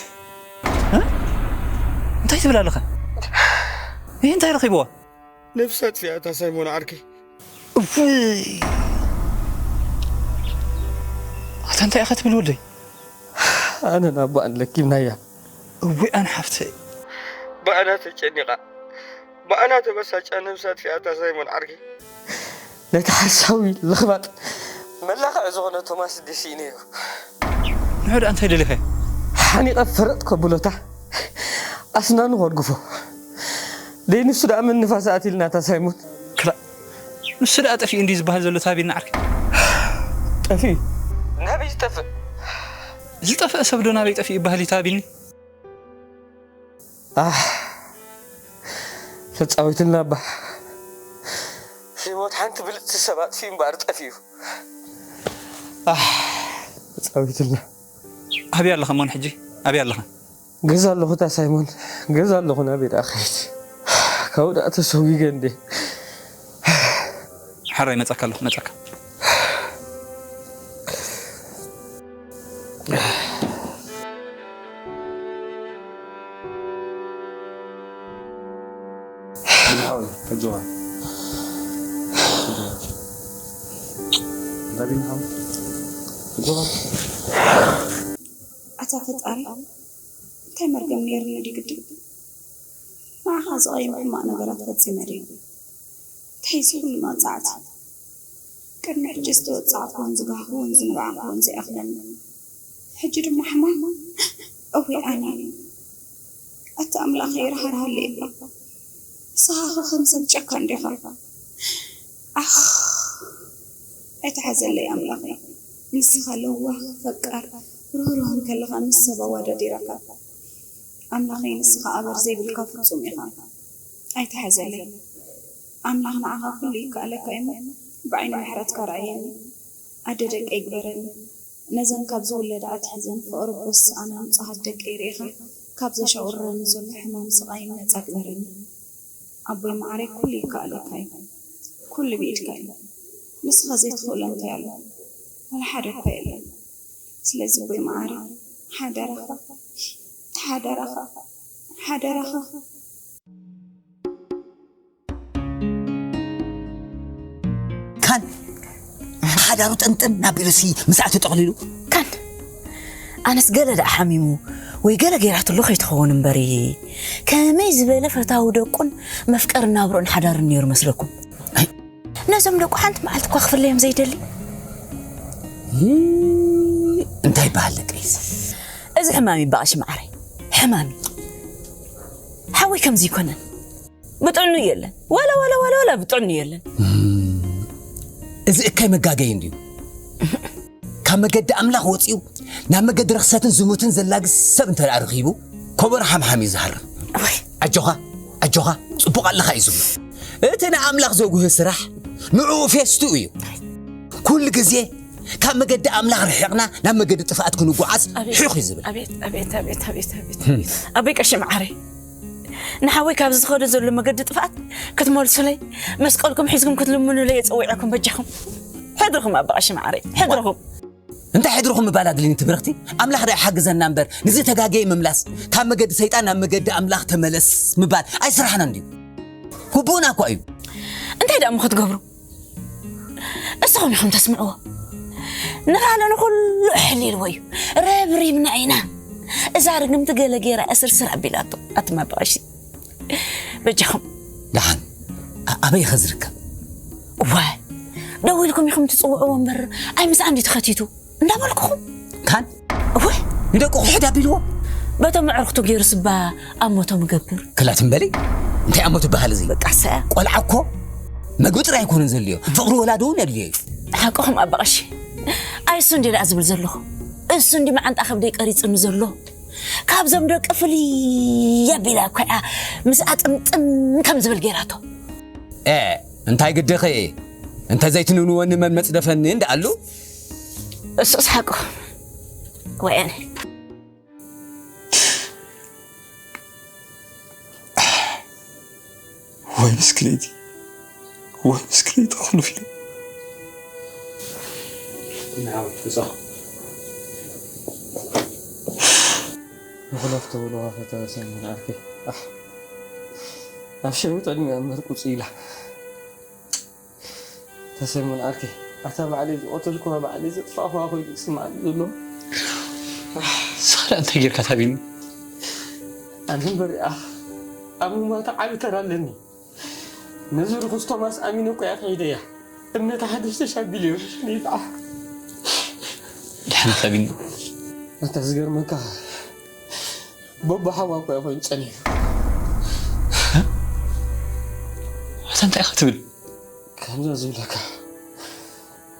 እንታይ ትብል ኣለኻ? ይህ እንታይ ረኺብዋ? ነብሳ ኣጥፊኣ እታ ሳይሞን ዓርከይ። እውይ! ኣታ እንታይ ኢኻ ትብል ወደይ? ኣነ ናብ ባእን ለኪብናያ። እውይ ኣነ ሓፍተይ። ባእና ተጨኒቓ፣ ባእና ተበሳጫ ነብሳ ኣጥፊኣ እታ ሳይሞን ዓርከይ። ነቲ ሓሳዊ ለኽባጥ መላኽዒ ዝኾነ ቶማስ ደሲእነዮ። ንዑ ደኣ እንታይ ደሊኸ? ሓኒቐ ፈረጥ ከብሎታ ኣስናኑ ከድግፎ። ደይ ንሱ ደኣ መን ንፋስ ኣትልና እታ ሳይሞን። ክላ ንሱ ደኣ ጠፊኡ እንዲ ዝበሃል ዘሎ ታቢልና ዓርከይ። ጠፊኡ ናበይ ዝጠፍእ? ዝጠፍአ ሰብ ዶ ናበይ ጠፊኡ ይበሃል እዩ ታቢኒ? ኣሕ ተጻዊትልና እባ። ህይወት ሓንቲ ብልጽቲ ሰብ ኣጥፊኡ እምበኣር ጠፊኡ። ኣሕ ተጻዊትልና። ኣበይ ኣለኻ እሞ ንሕጂ? ኣበይ ኣለኻ? ገዛ ኣለኹ እታ ሳይሞን፣ ገዛ ኣለኹ። ናበይ ደኣ ክኸይድ? ካብኡ ደኣ ተሰጒገ እንዴ? ሓራይ መጻካ ኣለኹ መጻካ። ኣታ ፈጣሪ እንታይ መርገም ነይሩኒ ድዩ ግዲ ንዓኻ ዝቐይም ሕማቕ ነገራት ፈጺመ ድየ እንታይ እዚ ኩሉ መቕጻዕቲ ቅድሚ ሕጂ ዝተወጻዕኩዎን ዝጋህኩዎን ዝነባዕኩዎን ዘይኣኽለኒ ሕጂ ድማ ሕማም እውይ ኣነ ኣታ ኣምላኸይ ርሃርሃለይ እባ ንስኻ ኸ ከም ሰብ ጨካን ዲኻ ኣኽ ኣይትሓዘለይ ኣምላኸይ ንስኻ ለዋህ ፈቃር ርህሩህ እንከለኻ ምስ ሰብ ኣዋዳዲረካ ኣምላኸይ ንስኻ ኣበር ዘይብልካ ፍጹም ኢኻ ኣይትሓዘለይ ኣምላኽ ንዓኻ ኩሉ ይከኣለካ እሞ ብዓይኒ ምሕረትካ ርኣየኒ ኣደ ደቀይ ግበረኒ ነዘን ካብ ዝውለዳ ኣትሒዘን ፍቕሪ ኣቦ ዝሰኣና ንጹሃት ደቀይ ርኢኻ ካብ ዘሻቕረኒ ዘሎ ሕማም ስቓይን ነጻ ግበረኒ ኣቦይ መዓረይ ኩሉ ይከኣለካ እዩ ኩሉ ብኢድካ እዩ ንስኻ ዘይትኽእሎ እንታይ ኣሎ ዋላ ሓደ እኳ የለን ስለዚ ኣቦይ መዓረይ ሓደራኻ ሓደራኻ ሓደራኻ ካን ሓዳሩ ጥንጥን ናቢሉሲ ምስኣ ተጠቕሊሉ ካን ኣነስ ገለ ደኣ ሓሚሙ ወይ ገለ ገይራትሉ ከይትኸውን እምበሪ ከመይ ዝበለ ፈታዊ ደቁን መፍቀሪ ናብርኡን ሓዳርን ነይሩ መስለኩም ነዞም ደቁ ሓንቲ መዓልቲ እኳ ክፍለዮም ዘይደሊ እንታይ ይበሃል ደቀይስ እዚ ሕማም ይበኣሽ ማዕረይ ሕማም ሓወይ ከምዚ ይኮነን ብጥዕኑ የለን ዋላ ዋላ ዋላ ዋላ ብጥዕኑ የለን እዚ እካይ መጋገይ እንድዩ ካብ መገዲ ኣምላኽ ወፂኡ ናብ መገዲ ርኽሰትን ዝሙትን ዘላግስ ሰብ እንተ ደኣ ረኺቡ ኮቦር ሓምሓም እዩ ዝሃርም ኣጆኻ ኣጆኻ ፅቡቕ ኣለኻ እዩ ዝብሎ እቲ ንኣምላኽ ዘጉህ ስራሕ ንዕኡ ፌስቱ እዩ ኩሉ ግዜ ካብ መገዲ ኣምላኽ ርሒቕና ናብ መገዲ ጥፍኣት ክንጓዓዝ ሒኹ እዩ ዝብል ኣበይ ቀሺ መዓረይ ንሓወይ ካብዚ ዝኸዶ ዘሎ መገዲ ጥፍኣት ክትመልሱለይ መስቀልኩም ሒዝኩም ክትልምኑለይ የፀዊዐኩም በጃኹም ሕድርኹም ኣባ ቀሺ መዓረይ ሕድርኹም እንታይ ሕድርኹም ምባል ኣድልኒ ትብርኽቲ ኣምላኽ ዳ ይሓግዘና እምበር ንዝተጋገየ ምምላስ ካብ መገዲ ሰይጣን ናብ መገዲ ኣምላኽ ተመለስ ምባል ኣይስራሕና እንድዩ ግቡእና እኳ እዩ እንታይ ደኣ እሞ ክትገብሩ እስኹም ኢኹም ተስምዕዎ ንኻልእ ንኹሉ ኣሕሊልዎ እዩ ረብሪብና ኢና እዛ ርግምቲ ገለ ገይራ እስርስር ኣቢላቶ ኣትማ ብቐሺ በጃኹም ደሓን ኣበይ ኢኸ ዝርከብ ዋይ ደዊልኩም ኢኹም ትፅውዕዎ እምበር ኣይ ምስኣ እንዲ ተኸቲቱ እንዳበልኩኹም ካን እወ ንደቁ ክሕድ ኣቢልዎ በቶም ኣዕርኽቱ ገይሩ ስባ ኣሞቶም ገብር ክላት እምበሊ እንታይ ኣሞ ትበሃል እዚ በቃ ሰ ቆልዓ እኮ መግቢ ጥራይ ኣይኮነን ዘድልዮ ፍቕሪ ወላዲ እውን የድልዮ እዩ ሓቅኹም ኣባ ቀሺ ኣይ እሱ እንዲ ደኣ ዝብል ዘለኹ እሱ እንዲ መዓንጣ ከብደይ ቀሪፅኒ ዘሎ ካብዞም ደቂ ፍልይ ኣቢላ እኮ እያ ምስኣ ጥምጥም ከም ዝብል ገይራቶ እንታይ ግድኺ እንተ ዘይትንንወኒ መን መፅደፈኒ እንዳኣሉ እሱ እስሓቁ ወያነ። ወይ ምስክነይቲ፣ ወይ ምስክነይቲ ክሉፍ ኢለ። ንዓው እዛ ንኹለፍ ተብሎ ፈተሰ ምን ዓርኪ። ኣሕ፣ ኣብ ሸዊጥ ዕድሚኣ እምበር ቁጽ ኢላ። ተሰሙን ዓርከይ፣ ኣታ ባዕለይ ዝቐተልኩዋ ባዕለይ ዘጥፋእኩዋ ኮይኑ ይስምዓኒ ዘሎ። ንስኻ ደኣ እንታይ ጌርካ ታቢኒ? ኣነ እምበር ደኣ ኣብ ሙማታ ዓቢ ተራ ኣለኒ። ነዚ ርኹስ ቶማስ ኣሚነ እኮ እያ ክሒደያ። እምነታ ሓደሽ ተሻቢሉ እዩ ንይፍዓ። ድሓን ታቢኒ። ኣታ ዝገርመካ በቦ ሓዋ እኮ እያ ኮይኑ ጸኒሑ። ኣታ እንታይ ኢኻ ትብል? ከምዛ ዝብለካ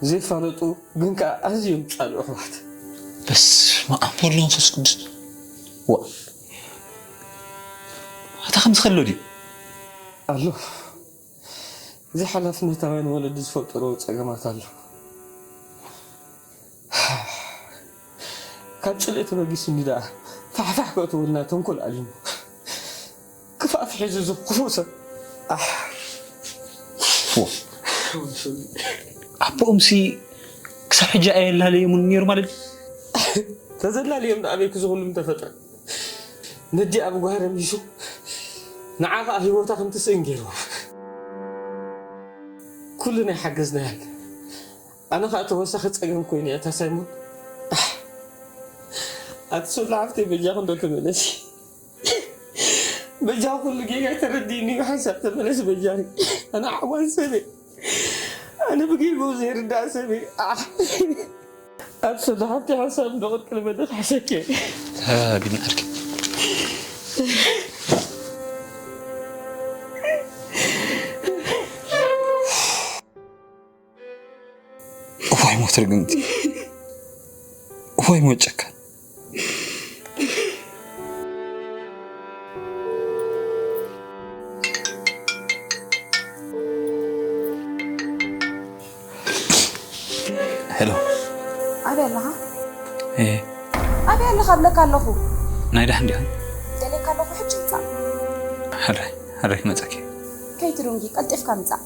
ዘይፋለጡ ግን ከዓ ኣዝዮም ጻልኡ ኣሕዋት። በስመ ኣብ ወወልድ ወመንፈስ ቅዱስ። ዋ ኣታ ከምዚ ከሎ ድዩ? ኣሎ እዚ ሓላፍነታውያን ወለዲ ዝፈጠሮ ጸገማት ኣሎ። ካብ ጽልኢ ተበጊሱኒ ደኣ ፋሕፋሕ ከእትወልና ተንኮል ኣሊሙ ክፋእ ኣትሒዙ እዚ ክፉእ ሰብ። ኣሕ። ኣቦኦምሲ ክሳብ ሕጂ ኣየላለየሙን ነይሩ ማለት ድዩ? ተዘላለዮም ደኣ ኣበይ ክዝኽሉ ምተፈጠረ። ነዲኣ ብጓህረ ሚሱ ንዓ ኸኣ ህይወታ ከም ትስእን ገይርዋ። ኩሉ ናይ ሓገዝናያን ኣነ ኸኣ ተወሳኺ ጸገም ኮይኑ እያ እታ ሳይሞን። ኣቲ ሶሎ ሓፍተይ በጃኺ እንዶ ተመለሲ። በጃኺ ኩሉ ጌጋ ተረዲእኒ ብሓንሳብ ተመለስ በጃኺ። ኣነ ዓዋን ሰብ እየ። ኣነ ብጌግኡ ዘይርዳእ ሰብ እየ። ኣሕ። ኣቲ ሶሎ ሓፍተይ ሓንሳብ እንዶ ቅልቅል በሊ ክሕሸኪ እየ። ተቢኒ ዓርከይ። እዋይ ሞት ርግምቲ፣ እዋይ ሞት ጨካን። ሄሎ። ኣበይ ኣለኻ? እ፣ ኣበይ ኣለኻ እብለካ ኣለኹ። ናይ ደሓን ዲኻ? ደልየካ ኣለኹ፣ ሕጂ ምጻእ። ሕራይ፣ ሕራይ ክመጸኪ። ከይትዱንጊ፣ ቀልጢፍካ ምጻእ።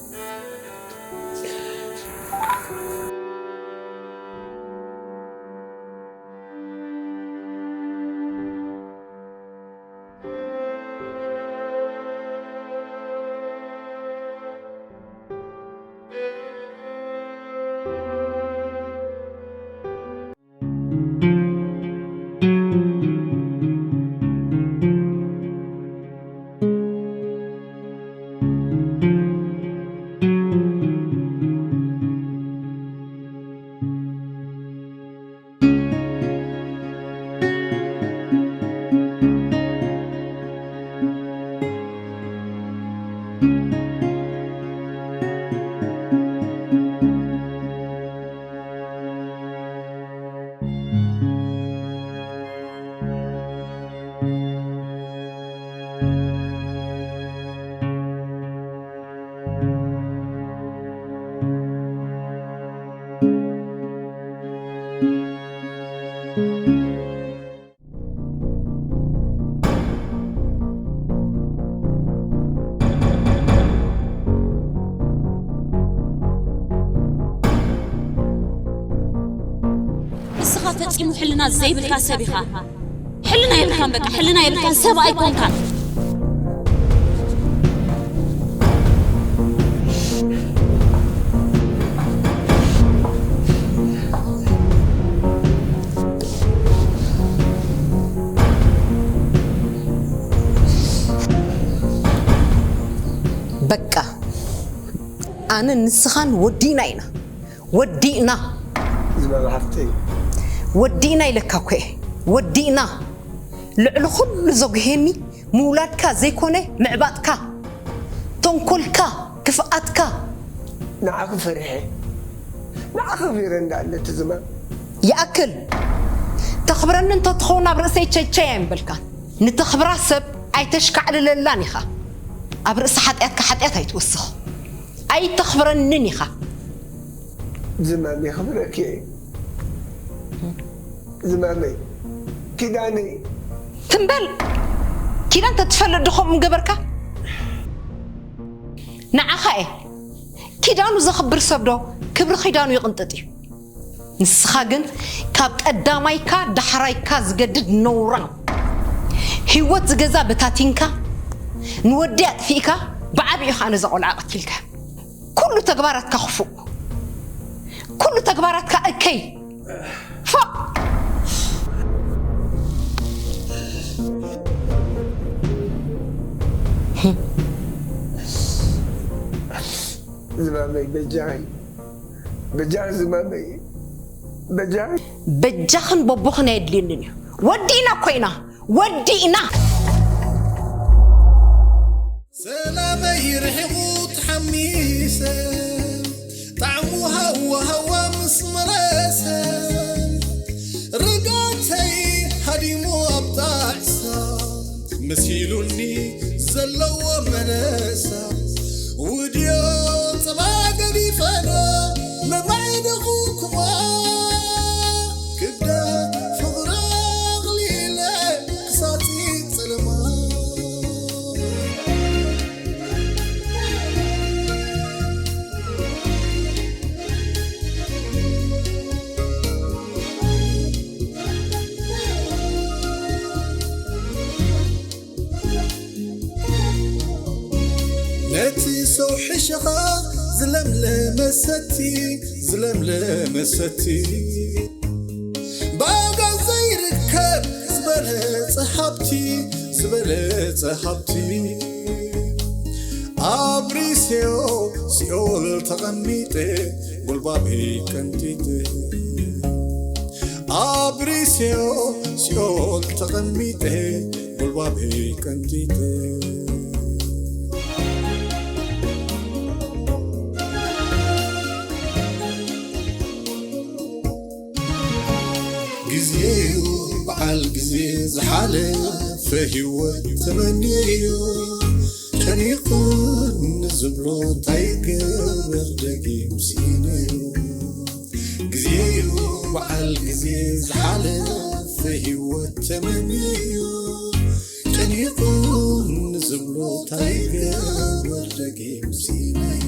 ንስኻ ፈጺሙ ሕልና ዘይብልካ ሰብ ኢኻ። ሕልና የብልካን፣ በቃ ሕልና የብልካን፣ ሰብ ኣይኮንካን። በቃ ኣነ ንስኻን ወዲእና ኢና። ወዲእና። ዝማም ሓፍተይ። ወዲእና ኢለካ እኮ እየ። ወዲእና። ልዕሊ ኩሉ ዘጉሄኒ ምውላድካ ዘይኮነ ምዕባጥካ፣ ተንኮልካ፣ ክፍኣትካ። ንዓኺ ፈሪሐ ንዓኺ ቢረ እንዳለቲ ዝማም። ይኣክል። ተኽብረኒ እንተትኸውን ኣብ ርእሰይ ቸይቸይ ኣይምበልካን። ንተኽብራ ሰብ ኣይተሽካዕልለላን ኢኻ። ኣብ ርእሲ ሓጢኣትካ ሓጢኣት ኣይትወስኽ። ኣይተኽብረንን ኢኻ። ዝማም የኽብረኪ እየ። ዝማመይ፣ ኪዳነይ። ትምበል። ኪዳን ተትፈልጥ ዶ ከምኡ ምገበርካ? ንዓኻ እየ። ኪዳኑ ዘኽብር ሰብ ዶ ክብሪ ኪዳኑ ይቕንጥጥ እዩ? ንስኻ ግን ካብ ቀዳማይካ ዳሕራይካ ዝገድድ ነውራ። ህይወት ዝገዛ በታቲንካ፣ ንወዲ ኣጥፊእካ፣ ብዓቢኡ ኸዓ ነዛ ቆልዓ ቀቲልካ። ኩሉ ተግባራትካ ክፉእ፣ ኩሉ ተግባራትካ እከይ። ፎእ! ዝማመይ በጃኺ፣ በጃኺ ዝማመይ፣ በጃኺ። በጃኽን በቦኽን ኣየድልየንን እዩ። ወዲእና እኮ ኢና፣ ወዲእና። ሰላመይ ርሒቑ ተሓሚሰ፣ ጣዕሙ ሃዋ ሃዋ ምስ መለሰ፣ ርጋተይ ሃዲሙ ኣብ ጣዕሳ፣ መሲሉኒ ዘለዎ መለሳ፣ ውድዮ ጸባ ገዲፈና፣ መባይ ደኹኩማ፣ ክብደት ፍቕሪ ኣቕሊለ፣ ክሳጺ ጸለማ። ነቲ ሰው ሕሸኻ ዝለምለመ ሰቲ፣ ዝለምለመ ሰቲ። ብኣጋ ዘይርከብ ዝበለጸ ሃብቲ፣ ዝበለጸ ሃብቲ። ኣብሪሴዮ ሲኦል ተቐሚጠ፣ ጎልባበይ ቀንጢጠ። ኣብሪሴዮ ሲኦል ተቐሚጠ፣ ጎልባበይ ቀንጢጠ። ግዜዩ በዓል ግዜ ዝሓለፈ ህይወት ተመንየዮ። ጨኒቑ ንዝብሎ እንታይ ገበር ደጊም ስኢነዮ። ግዜዩ በዓል ግዜ ዝሓለፈ ህይወት ተመንየዮ። ጨኒቑ ንዝብሎ እንታይ ገበር ደጊም ስኢነዮ።